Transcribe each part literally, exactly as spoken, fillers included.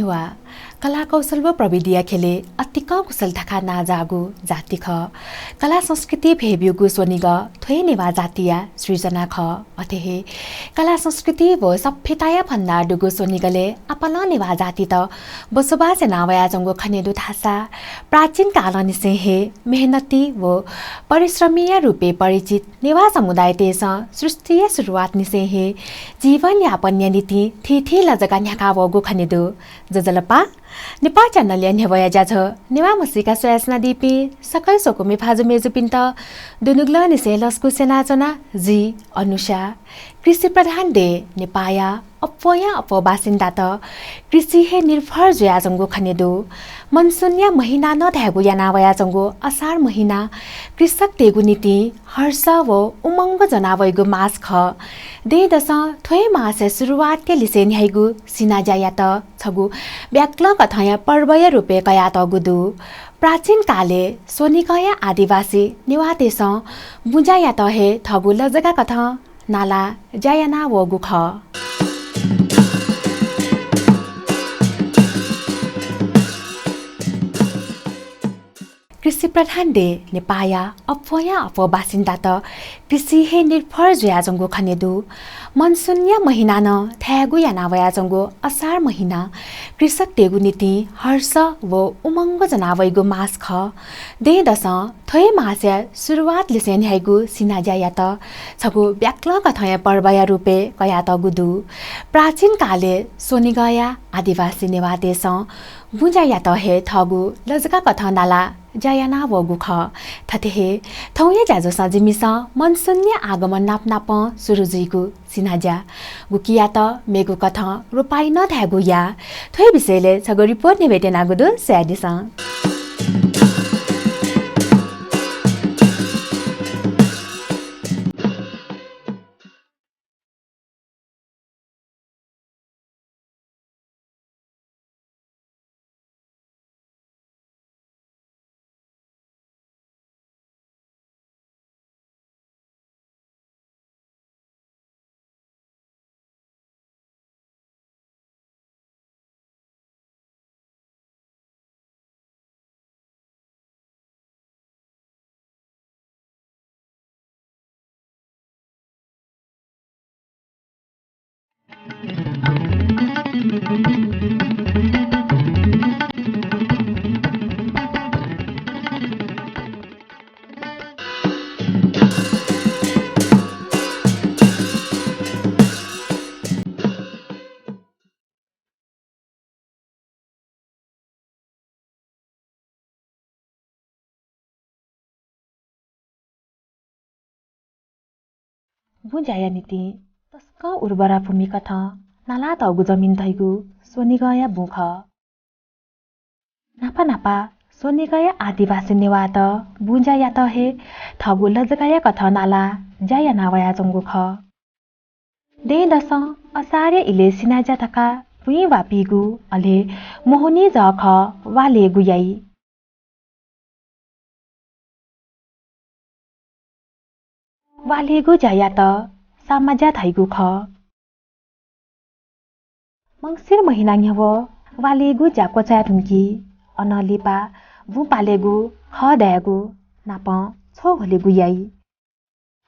नेवाः कला कौशल व प्रविधिया ख्यलय् अतिकं कुशल धकाः नांजाःगु जाति खः। कला संस्कृति भय् ब्यूगु स्वनिगः थ्व हे नेवाः जातिया सृजना खः। अथे हे कला संस्कृति व सभ्यताया भण्डार दुगु स्वनिगलय् आपालं नेवाः जातित बसोबास याना वयाच्वंगु खने दु धाःसा प्राचीन कालंनिसें हे मेहनती व परिश्रमीया रूपय् परिचित नेवाः समुदायतय्सं सृष्टिया सुरुवातनिसें हे जीवन यापनया निंतिं थीथी लजगा न्ह्याका वःगु खने दु। ज्वजलपा, नेपाः च्यानलया न्ह्यब्वया ज्याझ्वः नेवाः म्हसीका स्वयाच्वनादीपिं सकल स्वकुमि भाजु मय्जुपिन्त दुनुगलंनिसें लसकुस यानाच्वना, जि अनुषा। कृषि प्रधान देय् नेपाःया अप्वःया अप्वः बासिन्दात कृषि हे निर्भर जुयाच्वंगु खने दु। मनसुनया महिना नं धायेगु याना वयाच्वंगु असार महिना कृषकतय्गु निंतिं हर्ष व उमंग ज्वना वइगु मास खः। दँय्दसं थ्व हे मासया सुरुवातया लिसें न्ह्याइगु सिनाज्यायात छगू ब्याक्लंकथंया पर्वया रूपय् कयातःगु दु। प्राचीन कालय् स्वनिगःया आदिवासी नेवाःतय्सं बुँज्यायात हे थःगु लजगाकथं नालाः ज्या याना वःगु खः। कृषि प्रधान देय् नेपाःया अप्वःया अप्वः बासिन्दात कृषि हे निर्भर जुयाच्वंगु खने दु। मनसुनया महिना नं धायेगु याना वयाच्वंगु असार महिना कृषकतय्गु निंतिं हर्ष व उमंग ज्वना वइगु मास खः। दँय्दसं थ्व हे मासया सुरुवात लिसें न्ह्याइगु सिनाज्यायात छगू ब्याक्लंकथंया पर्वया रूपय् कयातःगु दु। प्राचीन कालय् स्वनिगःया आदिवासी नेवाःतय्सं बुँज्यायात हे थःगु लजगाकथं नालाः ज्या याना वःगु खः। थथे हे थौंया ज्याझ्वलय् जिमिसं मनसुनया आगमन नापनापं सुरु जुइगु सिनाज्या, गुकियात मेगु कथं रोपाइँ नं धायेगु याः। थ्व हे विषयलय् छगू रिपोर्ट न्ह्यब्वयेत्यनागु दु, स्वयादिसँ। बुँज्याया निंतिं तसकं उर्वरा भूमिकथं नालातःगु जमिन धइगु स्वनिगःया बुँ खः। न्हापा न्हापा स्वनिगःया आदिवासी नेवाःत बुँज्यायात हे थःगु लजगाया कथं नालाः ज्या याना वयाच्वंगु खः। दँय्दसं असारया इलय् सिनाज्या धकाः बुँइ वापीगु, अले मोहनी जःखः वालेगु याइ। वालेगु ज्यायात सामाज्या धइगु खः। मंसिर महिना न्ह्यब्वः वालेगु ज्या क्वचाय् धुंकी। अनं लिपा बुँ पालेगु, खः दयेगु नापं छ्व ह्वलेगु याइ।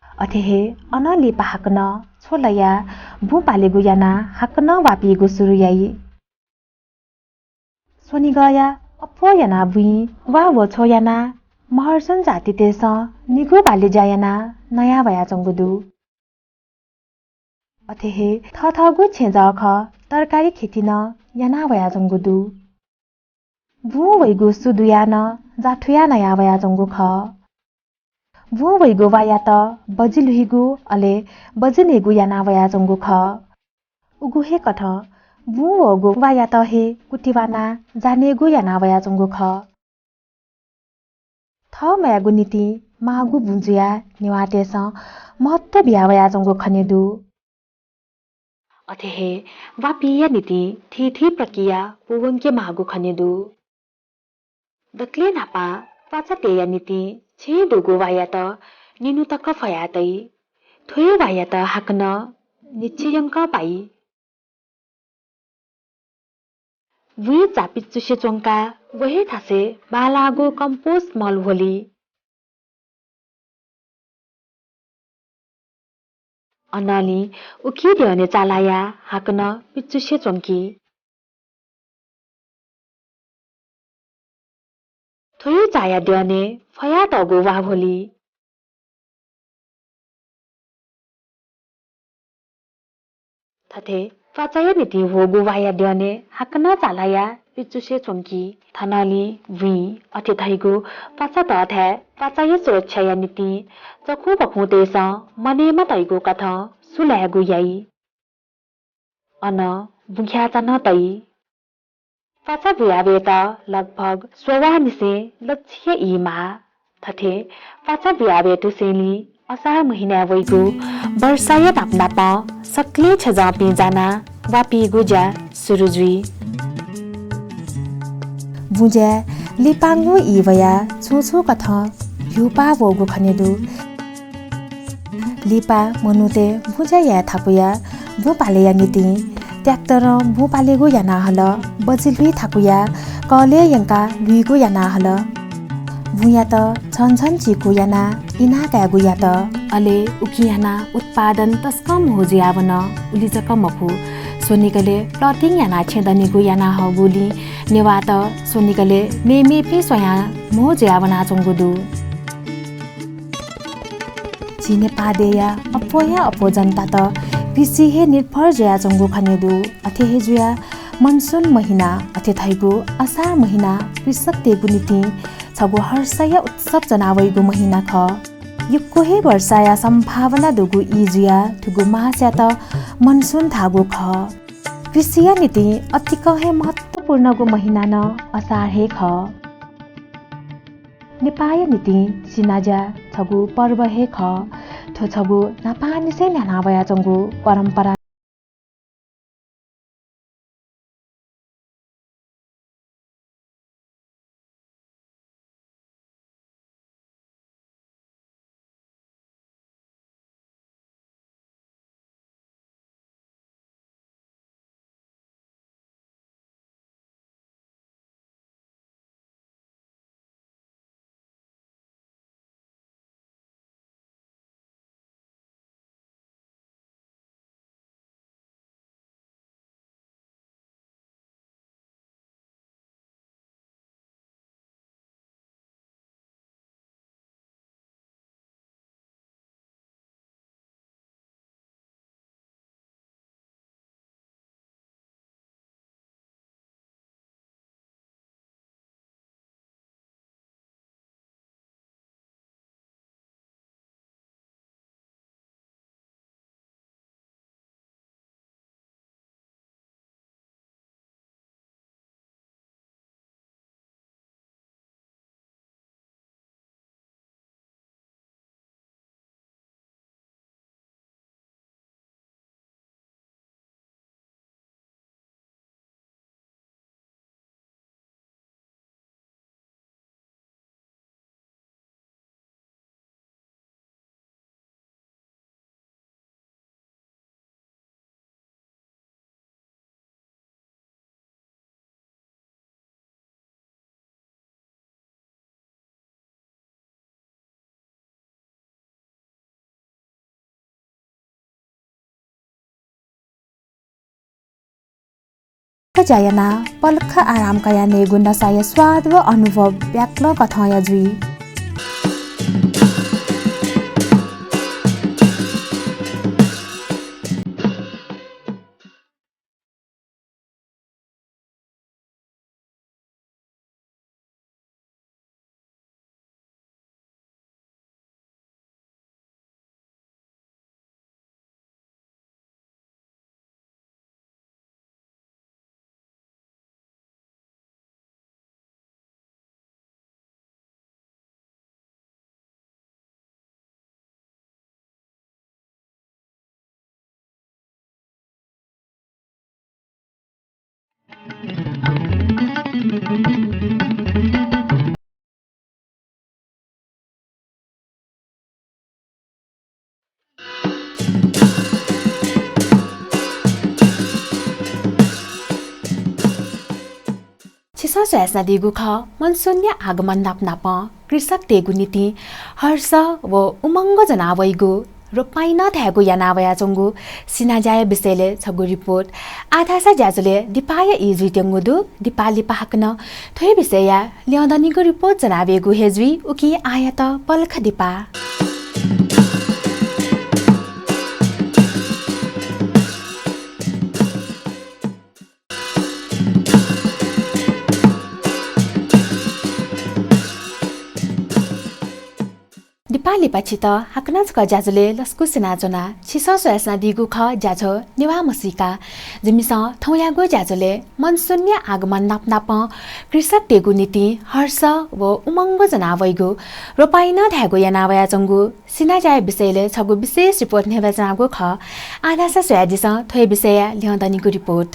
अथे हे अनं लिपा हाकनं छ्व लयाः बुँ पालेगु यानाः हाकनं वापीगु सुरु याइ। स्वनिगःया अप्वः यानाः बुँइ वा व छ्व यानाः महर्जन जातितय्सं निगू बाली ज्या यानाः नया वयाच्वंगु दु। अथे हे थःथःगु छेँ जःखः तरकारी खेती नं याना वयाच्वंगु दु। बुँ वइगु सु दुयाः नं जाथुया नया वयाच्वंगु खः। बुँ वइगु वायात बजि लुहिगु अले बजि नयेगु याना वयाच्वंगु खः। उगु हे कथं बुँ वःगु वायात हे कुतिवानाः जा नयेगु याना वयाच्वंगु खः। थः माय्गु निंतिं माःगु बुँ जुयाः नेवाःतय्सं महत्व बिया वयाच्वंगु खने दु। अथे हे वापीया निंतिं थीथी प्रक्रिया पूवंके माःगु खने दु। दकलय् न्हापां पाचा तयेया निंतिं छेँय् दुगु वायात निन्हु तक फ्वया तइ। थ्व हे वायात हाकनं निच्छि यंकं पाइ। बुँइ चा पिचुसे च्वंकाः व हे थासय् बांलाःगु compost मल ह्वली। अनंलि उकी द्यःने चा लायाः हाकनं पिचुसे च्वंकी। थ्व हे चाया द्यःने फयातःगु वा ह्वली। थथे प्वाचाया निंतिं ह्वःगु वाया द्यःने हाकनं चा लायाः पिचुसे च्वंकी। थनंलि बुँइ अथे धइगु प्वाचा तःथाय् प्वाचाया सुरक्षाया निंतिं चखुमखुतय्सं मनय् मतइगु कथं सुलायेगु याइ। अन बुँख्याःचा नं तइ। प्वाचा बुयावयेत लगभग स्ववाःनिसें लच्छि हे ई माः। थथे प्वाचा बुयावये धुसेंलि असार महिनाय् वइगु वर्षाया नापनापं सकलें छ्यजंपिं जानाः वा पीगु ज्या सुरु जुइ। बुँज्याय् लिपांगु ई वयाः छुं छुं कथं ह्यूपाः वःगु खने दु। लिपा मनूतय् बुँज्या याये थाकुयाः बुँ पालेया निंतिं ट्र्याक्टरं बुँ पालेगु याना हल, बजिलुइ थाकुयाः कलय् यंकाः लुइगु याना हल। बुँयात झन झन चिकु यानाः इना कायेगु यात। अले उकिं यानाः उत्पादन तसकं म्हो जुयावन। उलि जक मखु, स्वनिगलय् plotting यानाः छेँ दनेगु याना हःगुलिं नेवाःत स्वनिगलय् मेमेपिं स्वयां म्हो जुयावनाच्वंगु दु। झी नेपाः देय्या अप्वःया अप्वः जनतात कृषि हे निर्भर जुयाच्वंगु खने दु। अथे हे जुयाः मनसुन महिना, अथे धइगु असार महिना कृषकतय्गु निंतिं छगू हर्षया उत्सव च्वनावइगु महिना खः। यक्व हे वर्षाया सम्भावना दुगु ई जुयाः थुगु मासयात मनसुन धाःगु खः। कृषिया निंतिं अतिकं हे महत्त्वपूर्णगु महिना नं असार हे खः। नेपाःया निंतिं सिनाज्या छगू पर्व हे खः। थ्व छगू न्हापांनिसें न्ह्याना वयाच्वंगु परम्परा। ज्या यानाः पलख आराम कयाः नयेगु नसाया स्वाद व अनुभव ब्याक्ल कथंया जुइ। स्वयाच्वनादीगु खः। मनसुनया आगमन नाप नापं कृषकतय्गु निंतिं हर्ष व उमंग ज्वनावइगु, रोपाइँ नं धायेगु यानावयाच्वंगु सिनाज्याया विषयलय् छगू रिपोर्ट। आः धाःसा ज्याझ्वलय् दिपाया ई जुइत्यंगु दु। दिपा लिपा हाकनं थ्व हे विषयया ल्यं दनिगु रिपोर्ट ज्वनावयेगु हे जुइ। उकिं आःयात पलख दिपा। दिपा लिपा छित हाकनं छकः ज्याझ्वलय् लसकुस यानाच्वना। छिसं स्वयाच्वनादीगु खः ज्याझ्वः नेवाः म्हसीका। जिमिसं थौंयागु ज्याझ्वलय् मनसुनया आगमन नाप नापं कृषकतय्गु निंतिं हर्ष व उमंग ज्वनावइगु, रोपाइँ नं धायेगु यानावयाच्वंगु सिनाज्याया विषयलय् छगू विशेष रिपोर्ट न्ह्यब्वयाच्वनागु खः। आः धाःसा स्वयादिसँ थ्व हे विषयया ल्यं दनिगु रिपोर्ट।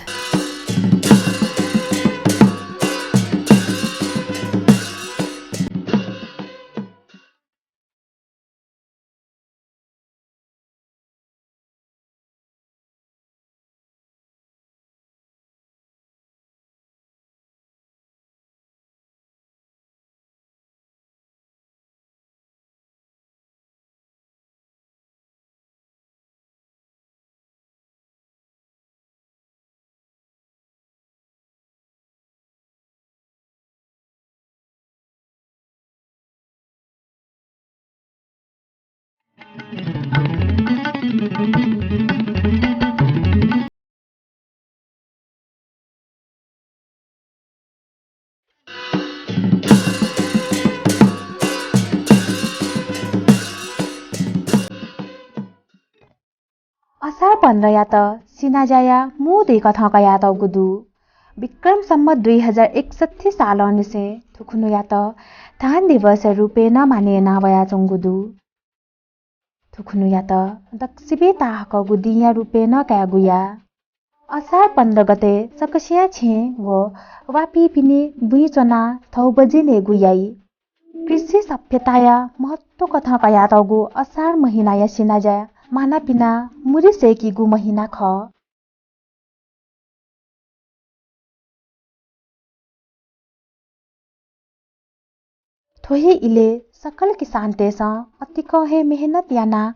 असार पन्ध्रयात सिनाज्याया मू दँय्कथं कयातःगु दु। विक्रम सम्वत दुई हजार एकसट्ठी सालंनिसें थुखुन्हुयात धान दिवसया रूपय् नं मानय् यानावयाच्वंगु दु। थुखुन्हुयात दक्वसिबय् ताहाकःगु दिंया रूपय् नं कायेगु याः। असार पन्ध्र गते सकसियां छेँ व वापिंपिनि बुँइ च्वनाः थौबजि नयेगु याइ। कृषि सभ्यताया महत्व कथं कयातःगु असार महिनाया सिनाज्या मानापिना मुरी सय्कीगु महिना खः। थ्व हे इलय् सकल किसानतय्सं अतिकं हे मेहनत यानाः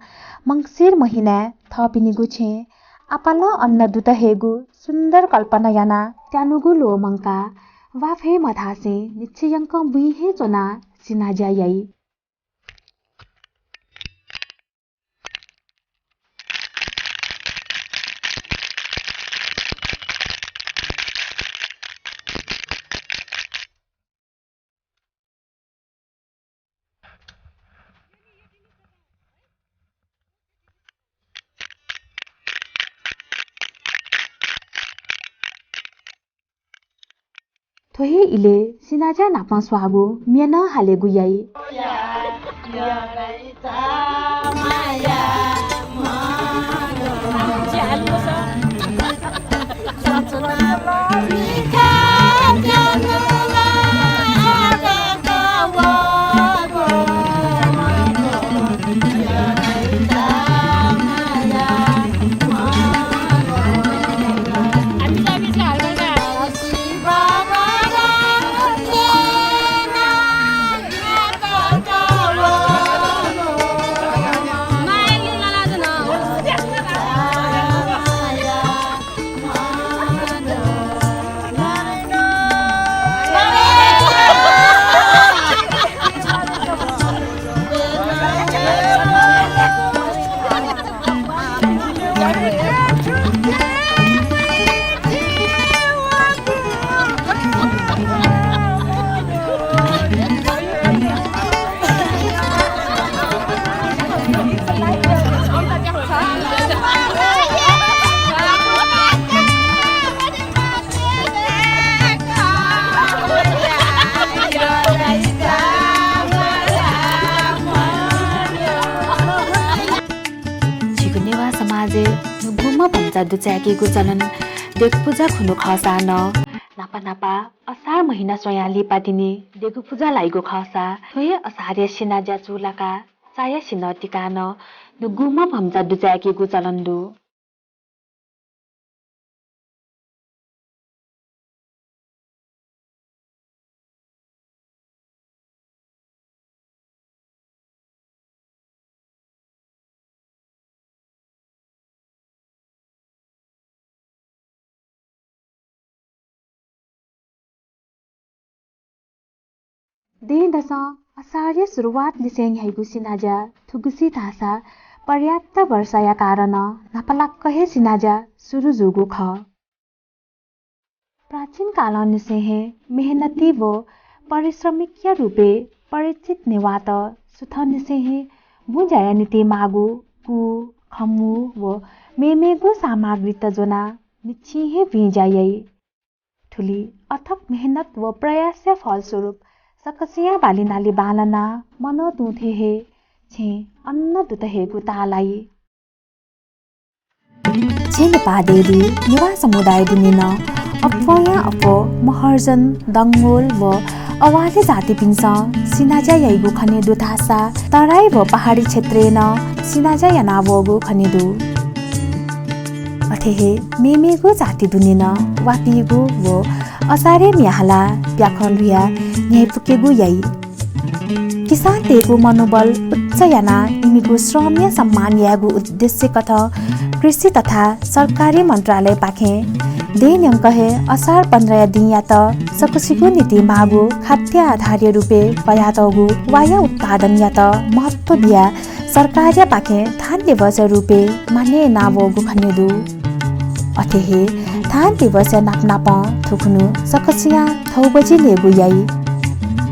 मंसिर महिनाय् थःपिनिगु छेँ आपालं अन्न दुत हयेगु सुन्दर कल्पना यानाः त्यानुगु ल्वःमंकाः वाफय् मधासें निच्छियंकं बुँइ हे च्वनाः सिनाज्या याइ। थ्व हे इलय् सिनाज्या नाप स्वाःगु म्ये नं हालेगु याइ। झीगु नेवाः समाजय् नुगूम्ह भम्चा दुचाय्केगु चलन देगु पुजा खुन्हु खःसां नं न्हापा न्हापा असार महिना स्वयां लिपा तिनि देगु पुजा लाइगु खःसा थ्व हे असारया सिनाज्या चूलाकाः चाया सिन्हः तिकाः नं नुगूम्ह भम्चा दुचाय्केगु चलन दु। दँय्‌दसं असारया सुरुवातलिसें न्ह्याइगु सिनाज्या थुगुसी धाःसा पर्याप्त वर्षाया कारणं न्हापालाक्क हे सिनाज्या सुरु जूगु खः। प्राचीन कालंनिसें हे मेहनती व परिश्रमिकया रूपय् परिचित नेवाःत सुथंनिसें हे बुँज्याया निंतिं माःगु कू, खमू व मेमेगु सामग्रीत ज्वनाः मिच्छिं हे बुँज्या याइ। थुलि अथक मेहनत व प्रयासया फलस्वरूप सकसियां बाली नाली बांलानाः मनंतुं थें हे छेँय् अन्न दुत हयेगु ताःलाइ। झी नेपाः देय्‌लि नेवाः समुदाय दुने नं अप्वःया अप्वः महर्जन, डंगोल व अवाले जातिपिन्सं सिनाज्या याइगु खने दु धाःसा तराई व पहाडी क्षेत्रय् नं सिनाज्या यानावःगु खने दु। अथे हे मेमेगु जाति दुने नं वापीगु व असारय् म्ये हालाः प्याखं लुयाः न्ह्याइ पुकेगु याइ। किसानतय्‌गु मनोबल उच्च यानाः इमिगु श्रमया सम्मान यायेगु उद्देश्यकथं कृषि तथा सहकारी मन्त्रालयपाखें दँय्‌न्यंक हे असार पन्ध्रया दिंयात सकसिगु निंतिं माःगु खाद्य आधारया रूपय् कयातःगु वाया उत्पादनयात महत्व बियाः सरकारयापाखें थान दिवसया रूपय् मानय् यानावःगु खने दु। अथे हे थान दिवसया नापनापं थुकुन्हु सकसियां थौबजि नयेगु याइ।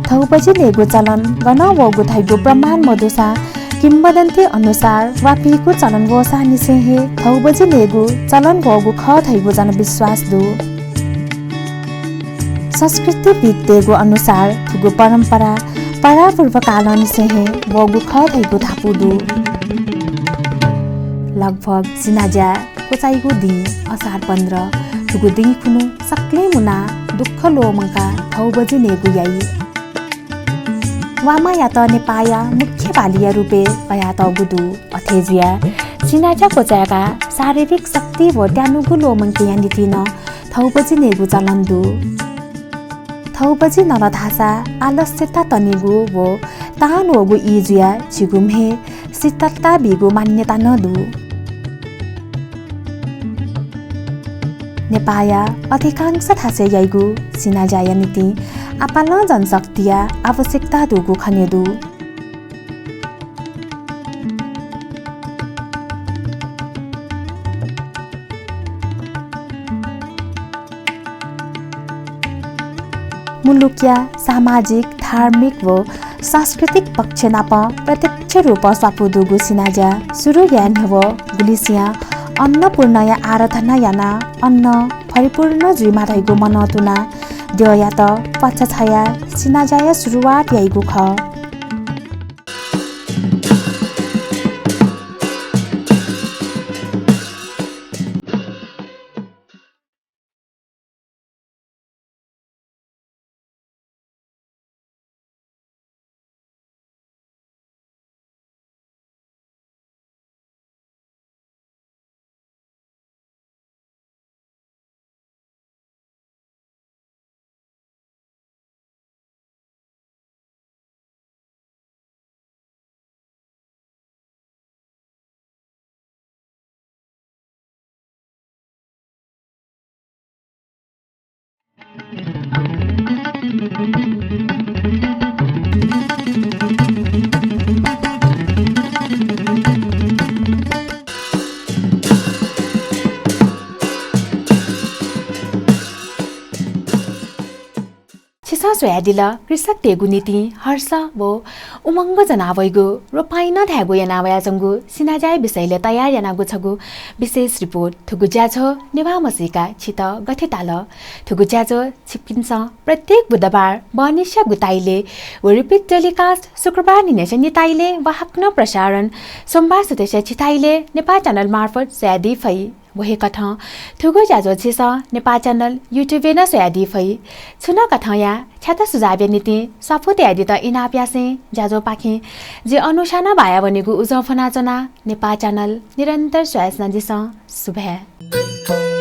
थौबजि नयेगु चलन गनं वःगु धइगु प्रमाण मदुसां किंवदन्ती अनुसार वापीगु चलन वःसांनिसें हे थौबजि नयेगु चलन वःगु खः धइगु जनविश्वास दु। संस्कृतिविद्तय्‌गु अनुसार थुगु परम्परा परापूर्वकालंनिसें हे वःगु खः धइगु धापू दु। लगभग सिनाज्या क्वचाइगु दिं असार पन्ध्र, थुगु दिं खुन्हु सकलें मुनाः दुःख ल्वःमंकाः थौबजि नयेगु याइ। वामायात नेपाःया मुख्य बालीया रूपय् कयातःगु दु। अथे जुयाः सिनाज्या क्वचाय्‌काः शारीरिक शक्ति व त्यानुगु ल्वःमंकेया निंतिं नं थौबजि नयेगु चलन दु। थौबजि नल धाःसा आलस्यता तनेगु व तान वःगु ई जुयाः झीगु म्हे शीतलता बीगु मान्यता नं दु। नेपाःया अधिकांश थासय् याइगु सिनाज्याया निंतिं आपालं जनशक्तिया आवश्यकता दुगु खने दु। मुलुकया सामाजिक, धार्मिक व सांस्कृतिक पक्ष नाप प्रत्यक्ष रूपं स्वापू दुगु सिनाज्या सुरु याये न्ह्यः गुलिसियां अन्नपूर्णाया आराधना यानाः अन्न भरिपूर्ण जुइमा धइगु मनंतुनाः द्यःयात प्वाचा छायाः सिनाज्याया सुरुवात याइगु खः। छिसं स्वयादिल कृषकतय्‌गु निंतिं हर्ष व उमंग जनावइगु, रोपाइँ नं धायेगु यानावयाच्वंगु सिनाज्याया विषयलय् तयार यानागु छगू विशेष रिपोर्ट। थुगु ज्याझ्वः नेवाः म्हसीका छित गथे ताल? थुगु ज्याझ्वः छिकपिन्सं प्रत्येक बुधबार बहनिसिया गुताइलय् व repeat telecast शुक्रबार न्हिनय्‌सिया निताइलय् व हाकनं प्रसारण सोमबार सुथसिया छिताइलय् नेपाः च्यानल मार्फत स्वयादी फइ। व हे कथं थुगु ज्याझ्वः छिसं नेपाः च्यानल YouTube-य् नं स्वयादी फइ। छुं नं कथंया छ्याता सुझावया निंतिं स्वापू तयादीत इनाप यासें ज्याझ्वःपाखें जि अनुषां बायावनेगु उजं फ्वनाच्वना। नेपाः च्यानल निरन्तर स्वयाच्वनादिसँ। सुभाय्।